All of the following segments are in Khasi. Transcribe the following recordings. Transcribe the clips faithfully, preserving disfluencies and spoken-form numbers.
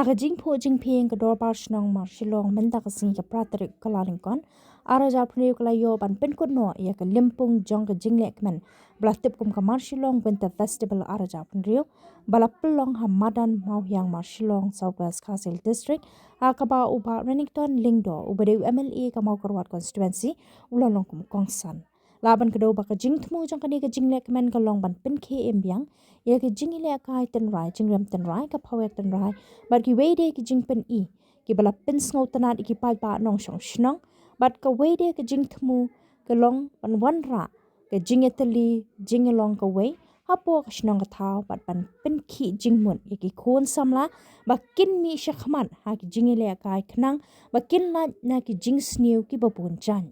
Ka jingphuh jingphieng ka Dorbar Shnong Marshillong mynta ka sngi ka phra tarik Kyllalyngkot ar hajar phew ka la ïoh ban pynkut noh ïa ka lympung jong ka jinglehkmen ba la tip kum ka Marshillong Winter Festival ar hajar phew, ba la pynlong ha madan Mawhiang Marshillong, South West Khasi Hills District, ha kaba u Bah Renikton Lyngdoh, uba dei u M L A ka Mawkyrwat Constituency, u la long kum kongsan. Lah ban kdew ba ka jingthmu jong kane ka jinglehkmen ka long ban pynkhie im biang ïa ka jingïalehkai tynrai, jingriam tynrai, ka pawek tynrai bad kiwei de ki jingpyni kiba la pynsngewtynnat ïa ki paidbah nongshong shnong, bad kawei de ka jingthmu ka long ban wanrah ka jingïatylli jinglong kawei hapoh ka shnong ka thaw, bad ban pynkhih jingmut ïa ki khun samla ba kin mih shakhmat ha ki jingïalehkai khnang ba kin lait na ki jingsniew kiba bun jaiñ.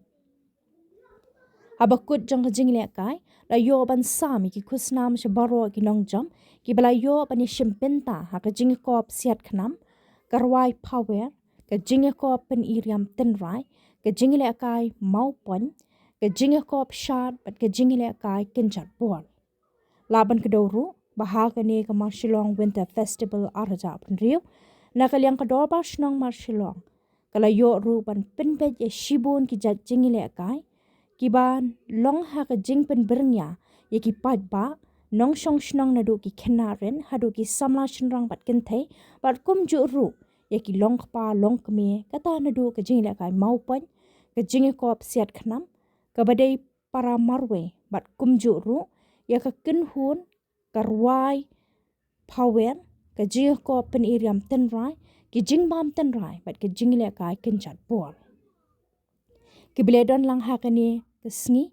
Haba kut jong ka jinglehkai, la ïoh ban sam ïa ki khusnam sha baroh ki nongjam kiba la ïoh ban ïashim bynta ha ka jingïakop siat khnam, ka rwai pawek, ka jingïakop pyni riam tynrai, ka jinglehkai mawpoiñ, ka jingïakop shad bad ka jinglehkai kynjat bol. Lah ban kdew ruh ba ha kane ka Marshillong Winter Festival ar hajar phew, na ka liang ka Dorbar Shnong Marshillong ka la ïoh ruh ban pynbeit ïa shibun ki jait jingïalehkai kiba long ha ka jingpynbyrngia ïa ki paidbah nongshong shnong, naduh ki khynnah rit haduh ki samla shynrang bad kynthei, bad kumjuh ruh ïa ki longkpa longkmie, kata naduh ka jingïalehkai mawpoiñ, ka jingïakop siat khnam, kaba dei para marwei, bad kumjuh ruh ïa ka kynhun, ka rwai pawek, ka jingïakop pyni riam tynrai, ki jingbam tynrai bad ka jingïalehkai kynjat bol. Kiba la don lang ha kane ka sngi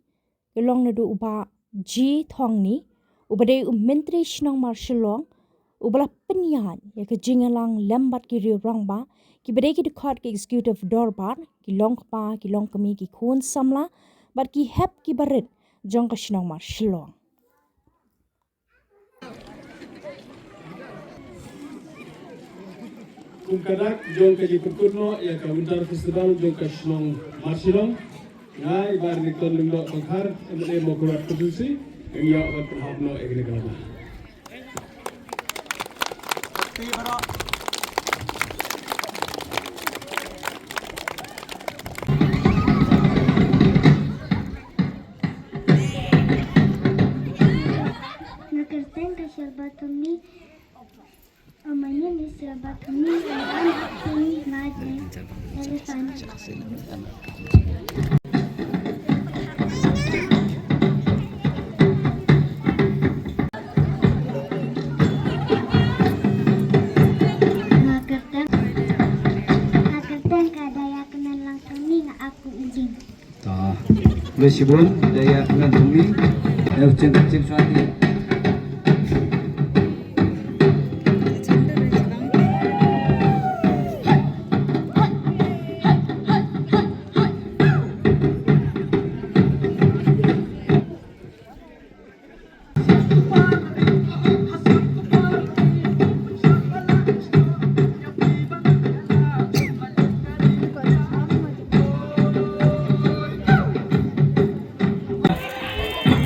ki long naduh u Bah G Thongni, uba dei u Myntri Shnong Marshillong, uba la pynïaid ïa ka jingïalang lem bad ki riew rangbah, kiba dei ki dkhot ka Executive Dorbar, ki longkpa ki longkmie, ki khun samla bad ki hep kiba rit jong ka shnong Marshillong. Kum ka dak jong ka jingpynkut noh ïa ka Winter Festival jong ka shnong Marshillong, nga i Bah Renikton Lyngdoh Pangkhar, M L A Mawkyrwat Constituency, nga ïoh ban pynhap noh ïa kane ka lama. Nga kyrteng ka Sherba Thongni. Oh, my name is Sherba Thongni. I am a Thongni Madre Elephant. Nga kyrteng, nga kyrteng ka Daya Kmen Langthongni, nga ap u Ujing. Ta. Khublei shibun, Daya Kmen Langthongni. Ïa u Chin, Chin Swati.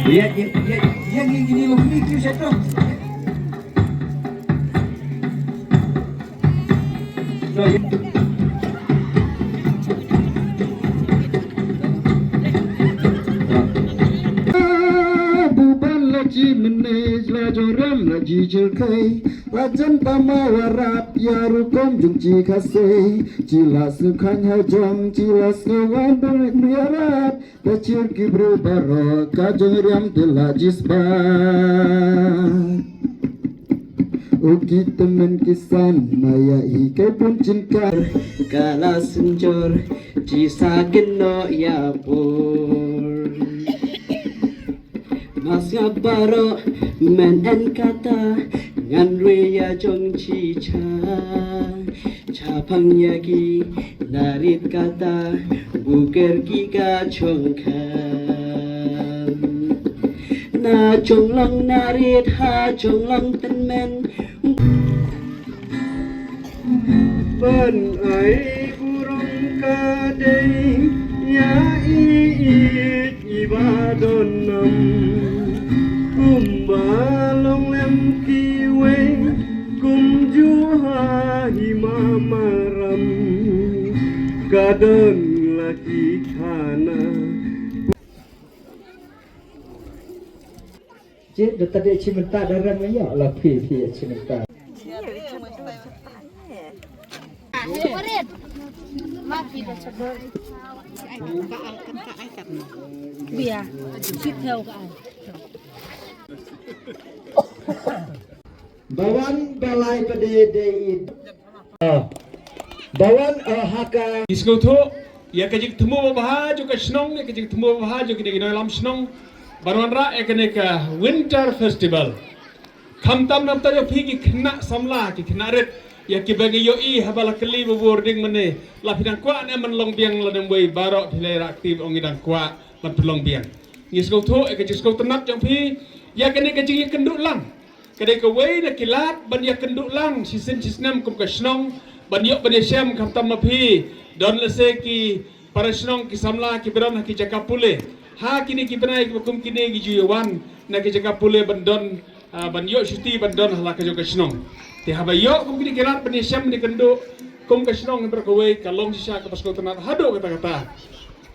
Ïa, ïa, ïa, ïa, ngi, ngi, ngi, ngi, ngi, Buban la ji mynne la jong riam la ji jyrkhei. La jan tama warap ïa rukom jong ji Khasi. Ji la sngewkhan ha jong, ji la sngewkhan dang ïarap. Da jyrkhei briew baroh ka jong riam te la jisbah. U ki tymmen ki san ma ïa i ka bun jingkar. Ka la synjor ji sa kynnoh ïa por. Mas nga baroh men en kata ngan rwai ïa jong ji cha. Chaphang ïa ki narit kata buker ki ka chong khan. Na chonglong narit ha chonglong tymmen. Ban ai burom ka dei ïa i ïeit i ba don nam. Kumba long lem kiwei kumjuh ha hima. Adon lagi khana. Cik, da tadi cimenta dalam ayo lah pi pi cimenta. Bia, sit theo ka ai. Bawan balai pada dei. Bawan, eh, haka. Ngi sngewthuh ïa ka jingthmu babha jong ka shnong, ïa ka jingthmu babha jong kine ki nongïalam shnong ban wanrah ïa kane ka Winter Festival. Khamtam namta ïa phi ki khynnah samla, ki khynnah rit, ïa kiba ngi ïohi haba la kylli ba bor ding mynne, la phi dang kwah ne ban long biang lane wei, baroh phi la ïa rah kti ba ong ngi dang kwah ban pynlong biang. Ngi sngewthuh ïa ka jingsngewtynnat jong phi ïa kane ka jingïakynduh lang. Ka dei kawei na ki lad ban ïakynduh lang shisien shisnem kum ka shnong, ban ïoh ban ïashem. Khamtam ma phi don lehse ki para shnong, ki samla kiba don ha ki jaka pule. Ha kine ki bnai kiba kum kine ngi ju ïa wan na ki jaka pule ban don, ah, ban ïoh shuti ban don ha la ka jong ka shnong. Te haba ïoh kum kine ki lad ban ïashem ban ïakynduh kum ka shnong, baroh kawei ka long shisha kaba sngewtynnat haduh katta katta.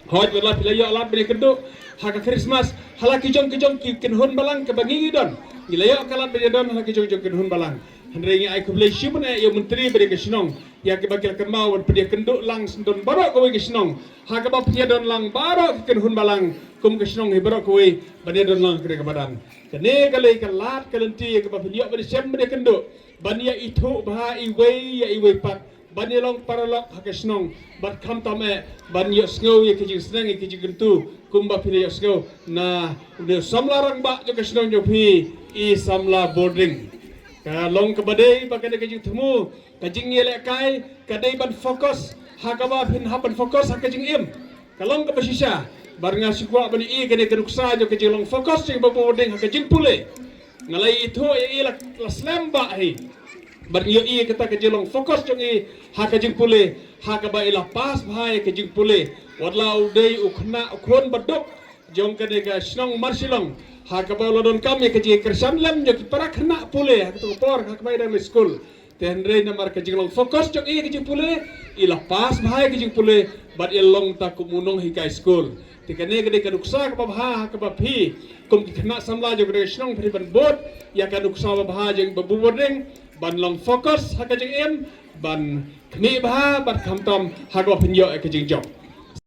Hooid, wat la phi la ïoh lad ban ïakynduh ha ka Christmas, ha la ki jong ki jong ki kynhun balang kaba ngi ngi don, ngi la ïoh ka lad ban ïadon ha la ki jong ki jong ki kynhun balang. Hynrei ngi ai khublei shibun ïa u Myntri bad ïa ka shnong ïa kiba ki la kynmaw ban pynïakynduh lang shen don baroh kawei ka shnong, ha kaba pynïadon lang baroh ki kynhun balang kum ka shnong hi baroh kawei ban ïadon lang ha kane ka madan. Kane ka lei ka lad ka lynti ïa kaba pynïoh ban ïashem ban ïakynduh, ban ïa ithuh bha iwei ïa iwei pat, ban ïa long paralok ha ka shnong, bad khamtam eh ban ïohsngew ïa ka jingsneng ïa ka jingkyntu kumba phi la ïohsngew na une u samla rangbah jong ka shnong jong phi, i samla Bording. Ka long kaba dei ba kane ka jingthmu, ka jingïalehkai ka dei ban focus ha kaba phin hap ban focus ha ka jingim. Ka long kaba shisha, bad nga shu kwah ban ïohi kane ka nuksa jong ka jinglong focus jong i Babu Bording ha ka jingpule. Nga la ithuh ïa i la, la slem bha hi. Bad ngi ïohi kata ka jinglong focus jong i ha ka jingpule, ha kaba i la pass bha ïa ka jingpule. Wat la u dei u khynnah u khun baduk jong kane ka shnong Marshillong, ha kaba u la donkam ïa ka jingkyrshan lem jong ki para khynnah pule ha kato ka por ha kaba i dang leit skul. Te hynrei namar ka jinglong focus jong i ha ka jingpule, i la pass bha ïa ka jingpule bad i la long ta kum u nonghikai skul. Te kane ka dei ka nuksa kaba bha ha kaba phi kum ki khynnah samla jong kane ka shnong phi dei ban bud ïa ka nuksa babha jong i Babu Bording, ban long focus ha ka jingim, ban khmih bha bad khamtam ha kaba phin ïoh ïa ka jingjop.